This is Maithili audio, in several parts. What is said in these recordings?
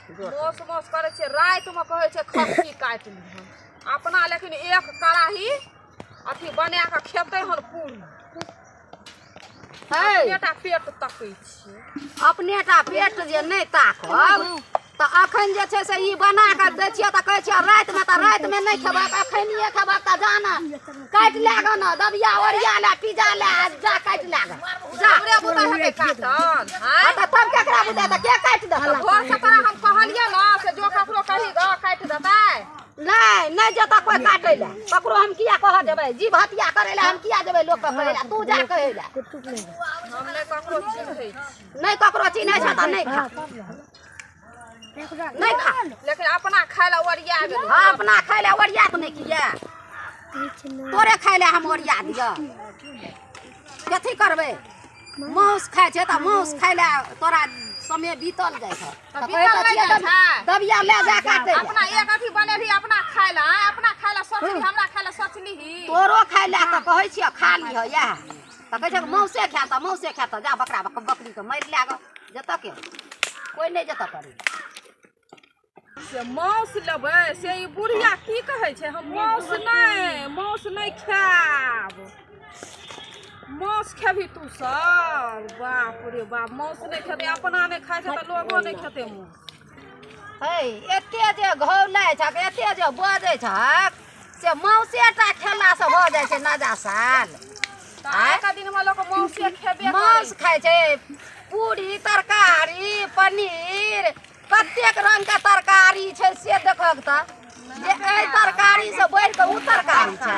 मौस मौस करै छै, रातिमे कहै छै खस्सी काटि लिहन अपना, लेकिन एक कड़ाही अथी बना कऽ खेतै हन पूरी। है अपनेटा पेट तकै छियै। अपनेटा पेट जे नहि ताकब तऽ अखन जे छै से ई बना कऽ दै छियै तऽ कहै छियै रातिमे, तऽ रातिमे नहि खेबक, अखनिये खेबक। तऽ जाना काटि लए गऽ ने, दबिया ओरिया ले, पिज्जा ले आ जा काटि लए गऽ जा। हमरे बुता हेतै काटल? हँ तऽ तब केकरा बुझाय? तऽ के काटि देतौ? भोर से तोरा हम कहलियै ने से जो ककरो कही गऽ काटि देतै। नहि, नहि जेतऽ कोइ काटै लए। ककरो हम किया कहऽ जेबै? जीव हत्या करै लए हम किया जेबै लोकके कहै लए? तू जा कहै लए। हम नहि ककरो चिन्है छी। नहि ककरो चिन्है छ तऽ नहि खा, नहि खा। लेकिन अपना खाय लए ओरिया गेलै। हँ, अपना खाय लए ओरिया तऽ नहि किया, तोरे खाय लए हम ओरिया दिअ? कथी करबै? मांस खाइ छै तऽ मांस खाय लए तोरा समय बीतल जाइ छै। तऽ तऽ कहै बीतल तऽ नहि छियै जाइ छै। दबिया लए जा काटै लए। अपना एक अथी बनेलही अपना खाय लए, आँय? अपना खाय लए सोचली, हमरा खाय लए सोचलीही? तोरो खाय लए तऽ कहै छियै खा लिह इएह, तऽ कहै छै मौसे खायब तऽ मौसे खायब। तऽ जा बकरा बकरीके मारि लए गऽ, जेतऽ के कोइ नहि जेतऽ करै। से मांस लेबै से ई बुढ़िया की कहै छै, हम मांस नहि, मांस नहि खायब। मांस खेबही तू सब? बाप रे बाप, मांस नहि खेतै। अपना नहि खाइ छै तऽ लोगो नहि खेतै मांस। है, एते जे घौलै छक, एते जे बजै छक, से मौसे टा खेलासँ भऽ जाइ छै नजा साल? तऽ आइके दिनमे लोक मांसे खेबे करै। मांस खाइ छै, पूरी तरकारी पनीर, कतेक रंगके तरकारी छै से देखक तऽ जे एहि तरकारीसँ बढ़ि कऽ ओ तरकारी छै,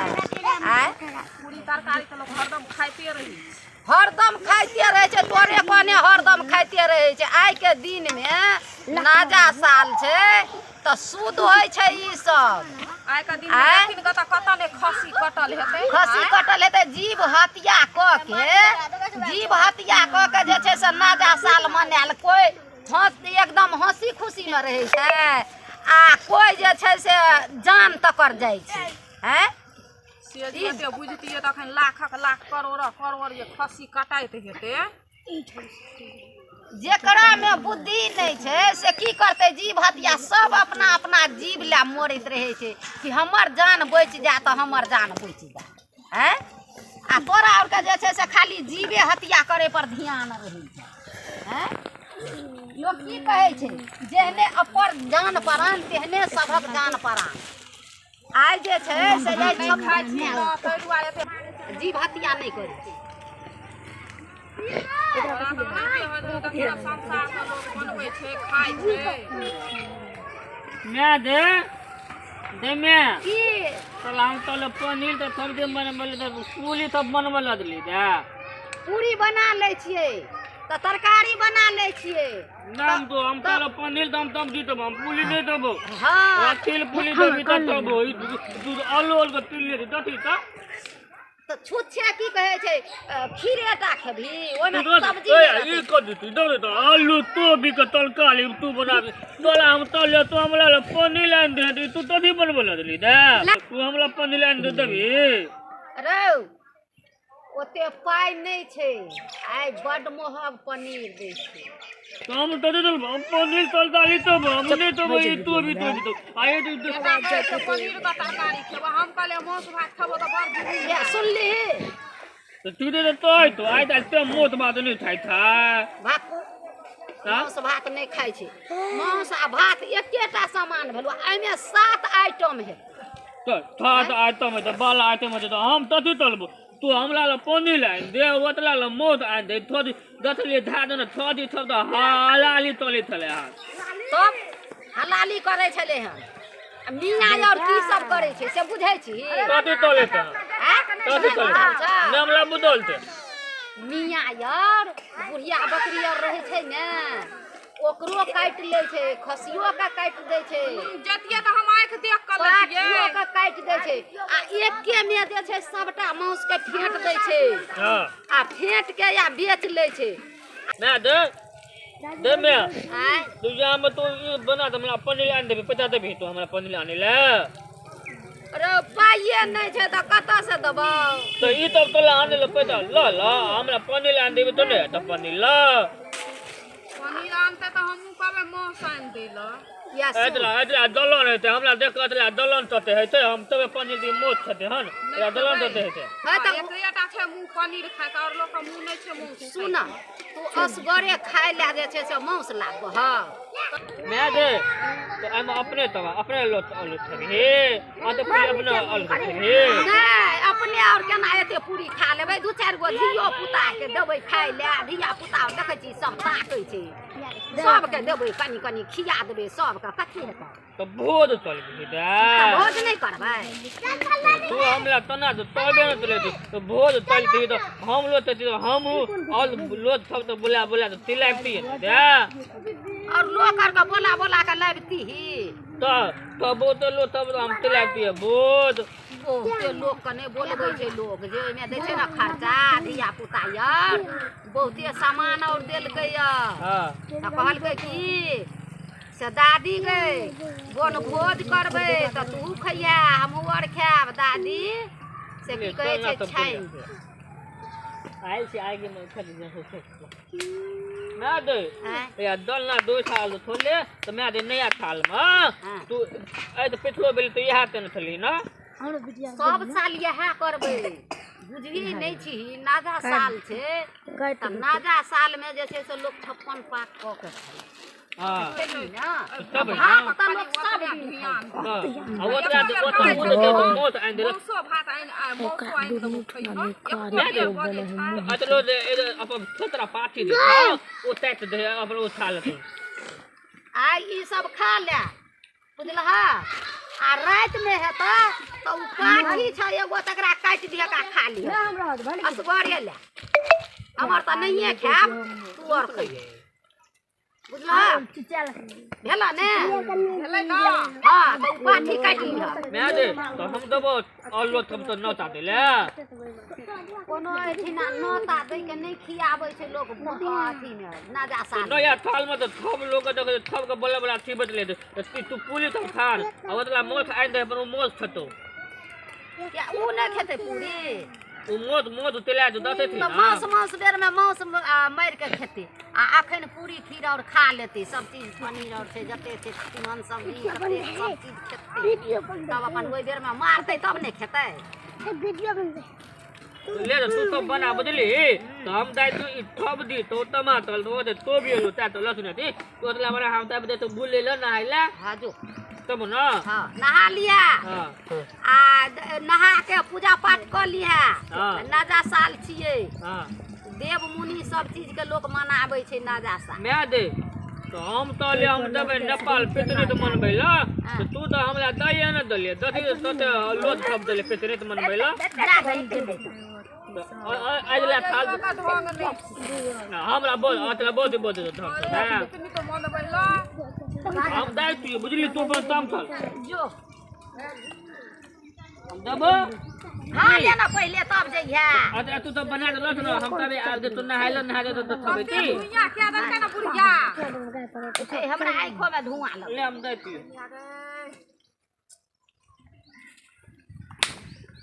आँय? पूरी तरकारी तऽ लोक हरदम खाइते रहै छै। हरदम खाइते रहै छै, तोरे कोने हरदम खाइते रहै छै। आइके दिनमे नाजा साल छै तऽ शुद्ध होइ छै ई सब। आइके दिनमे आँय? देखिन कतऽ कतऽ नहि खस्सी कटल हेतै। खस्सी आँय? कटल हेतै। जीव हत्या कऽ के, जीव हत्या कऽ के जे छै से नाजा साल मनायल। कोइ हँस एकदम हँसी खुशीमे रहै छै आ कोइ जे छै से जान तकर जाइ छै, आँय? से जे एते बुझतियै तऽ अखन लाखक लाख करोड़क करोड़ जे खस्सी कटाइत हेतै। जेकरामे बुद्धि नहि छै से की करतै जीव हत्या? सब अपना अपना जीव लए मरैत रहै छै कि हमर जान बचि जाय तऽ हमर जान बचि जाय, आँय? आ तोरा आरके जे छै से खाली जीवे हत्या करे पर ध्यान रहै छै, आँय? लोक की कहै छै, जेहने अपर जान परान तेहने सभक जान परान। आइ जे छै से जाइ नहि खाइ छी ने ताहि दुआरे एते जीव हत्या नहि करै छै। तोरा तऽ ओनाहिते होइत रहौ। देखियौ, संसारमे लोक बनबै छै, खाइ छै। मैं दे दे मैं की? चल, हम तोले पनीर तऽ सब्जी बनबै तऽ पूरी सब बनबै लए देली दे। पूरी बना लै छियै तऽ तरकारी बना लै छियै। नाम तो हम तोले पनीर तऽ हम सब्जी देबो, हम पूरी नहि देबो। हँ। तिल पूरी देबी तऽ देबो। ई दूध आलू आलू के तिल ले दथी तऽ। तऽ छुच्छे की कहै छै, खीरे टा खेबही? ओहिमे सब्जी ए नहि ई रहतै। कर देती दे तऽ आलू तो भी के तरकारी तू बना दे। तोला हम तले तू हमरा लए पनीर आनि दे दी, तू तभी बनबै लए देली दे। तू हमरा पनीर आनि दे देबी? रौ, ओते पाइ नहि छै, आइ बड्ड महग पनीर दै छै। तो हम तो दे देबो पनीर तरकारी तो हम नहीं देबो। ई तू भी तो भी तो आए तो बेटा कहै छै पनीरके तरकारी खेबो, हम कहलियै मांस भात खेबो तऽ बड़ जुलुम। ये सुनली? तो तू दे तो तो आइ तऽ मोत बात नहीं खाइ था। भात मांस भात नहि खाइ छै। मांस आ भात एकेटा सामान भेलो, एहिमे सात आइटम है। तो सात आइटम है तऽ बाल आइटम है तऽ हम तथी तलबो। तू हमरा लए पनीर आनि दे, ओतला लए मौत आनि दे। थोड़ी दसली धए देने थोड़ी सब तऽ हलाली तले छलै हन। तब हलाली करै छलै हन आ मियाँ आओर की सब करै छै से बुझै छी? कथी तले छै? आँय? कथी तले? बुझल छौ? नहि, हमरा बुझल छै। मियाँ यार, बुढ़िया बकरी आर रहै छै ने, ओकरो काटि लै छै, खसियो के काटि दै छै। जतियै तऽ हम आँखि देख कऽ लेतियै। पाठियो के काटि दै छै आ एके मे जे छै सबटा मांस के फेंट दै छै। आ फेंट के या बेच लै छै। मैं दे दे मैं। आँय? तू जा में तू ई बना दे, हमरा पनीर आनि देबी, पैसा देबी तू हमरा पनीर आनै लए? अरे, पाइए नहि छै तऽ कतऽ से देबौ? तऽ ई तब तोला आनै लए पैसा ल ल, हमरा पनीर आनि देबी तऽ नहि तऽ पनीर ल। पनीर आनतै तऽ हमहूँ कहबै मासु आनि दै लए। या सुन, एतला एतला दलन हेतै हमरा देख कऽ एतला दलन तते हेतै हम तबे पनीर दी मोत छते हन एतला दलन तते हेतै। हँ तऽ एकरेटा छै मुँह पनीर खाइके आओर लोकके मुँह नहि छै मासु। सुन तू असगरे खाय लए जे छै से मासु लागबह। मैं दे तो एहिमे अपने तब अपने लोट आलू खेबही आ तऽ पूरी अपने आलू खेबही। नहि अपने आओर केना एते पूरी खा लेबै दू चारि गो धियो पुता के देबै खाय लए। धिया पुता देखै छी सब ताकै छै सबके देबै कनि कनि खिया देबै सबके कथी हेतै। तऽ भोज चलबही तऽ दे भोज नहि करबै। तू हमरा तना तऽ तबे ने चलेती तऽ भोज चलती तऽ हम लोटती तऽ हमहूँ और लोट सब तऽ बुला बुला तऽ तिलाबती दे। और लोक आरके बोला बोला के लाबितीही तऽ बहुते लोट तब हम तिलाबती भोज। बहुते लोकके नहि बोलबै छै लोक जे ओहिमे दै छै ने खर्चा धिया पुता यार बहुते सामान और देलकै यऽ। हाँ तऽ कहलकै की से दादी गै बन भोज करबै तऽ तू खैया हमहूँ आर खायब दादी से की कहै छै छानि दे। आयल छी आगे में मैं दे या दलना दो थाल थोले तो मैं दे नया थाल में तू ए तो पिछलो बेल तो इहा तेन थली ना। सब साल इएह करबै बुझही नहि छी नाजा साल छै तऽ नाजा सालमे जे छै से लोक 56 पाक कऽ के खाइ हां छै ने। तब भात तऽ लोक सब दिन खाइ छै। आ ओतरा ओतरा ओ मोत आनि देलक मासु भात आनि मासु आनि देबौ खइहऽ। मैं दे अतलो दे अपन छोतरा पाथी दे ओ ताकि दे अपन ओ खा लेतै। आ ई सब खा ले बुझलह आ रातिमे हेतऽ तऽ ओ काठी छै एगो तकरा काटि दिहक आ खा लिहऽ असगरे ले हमर तऽ नहिए खायब तू आओर खइहे बुझलह भेल ने। भेलै ने। हँ तऽ ओ पाठी काटि लिहऽ। मैं दे तो हम देबो और लोग हम तो नौता देले कोनो एहिठिना नोता दै के नहि खियाबै छै लोक अथीमे नाजा साल नया थाल में तो थब लोग के देखे थब के बोले वाला थी बदले दे तू पूरी तो खान आ ओतला मोथ आनि दे अपन ओ मोथ खतो। किया उ नहि खेतै पूरी ओ मोथ मोथ तेला जो दते थी तऽ मास मास बेरमे मासु मारि के खेतै आ अखन पूरी खीर और खा लेतै सब चीज पनीर और छै जते छै तीमन सब्जी जते सब चीज खेतै तब अपन ओहि बेरमे मारतै तब नहि खेतै। ले तू तो बना बुझली तो हम दाइ तू ई थब दी तो टमाटर तो दे तो भी लो ता तो लसुन दी तो ओतला बना हम तब दे तो भूल ले नहाइला। हाँ जो तब ना हाँ नहा लिया हां आ नहा के पूजा पाठ कऽ लिहा। हाँ। नाजा साल छियै हां देव मुनि सब चीज के लोक मनाबै छै नाजा साल। मैं दे तो हम तो ले हम देबै नेपाल पितृत मनबै ला तो तू तो हमरा दइए न देलिए दथी तते लोट सब देले पितृत मनबै ला अजला थाल हमरा बोल अतला बहुत बोल दे ढंग हां पितृत मनबै ला हम दाइ तू बुझली तू अपन काम कर जो हम देबो खा लेना पहिले तब जइहे। अतला तू तो बना दे लत न हम तबे आब दे तू नहाइल नहा दे तो खबै ती बुढ़िया क्या देलकै ने बुढ़िया हमरा आँखो में धुआं लग ले हम दाइ तू।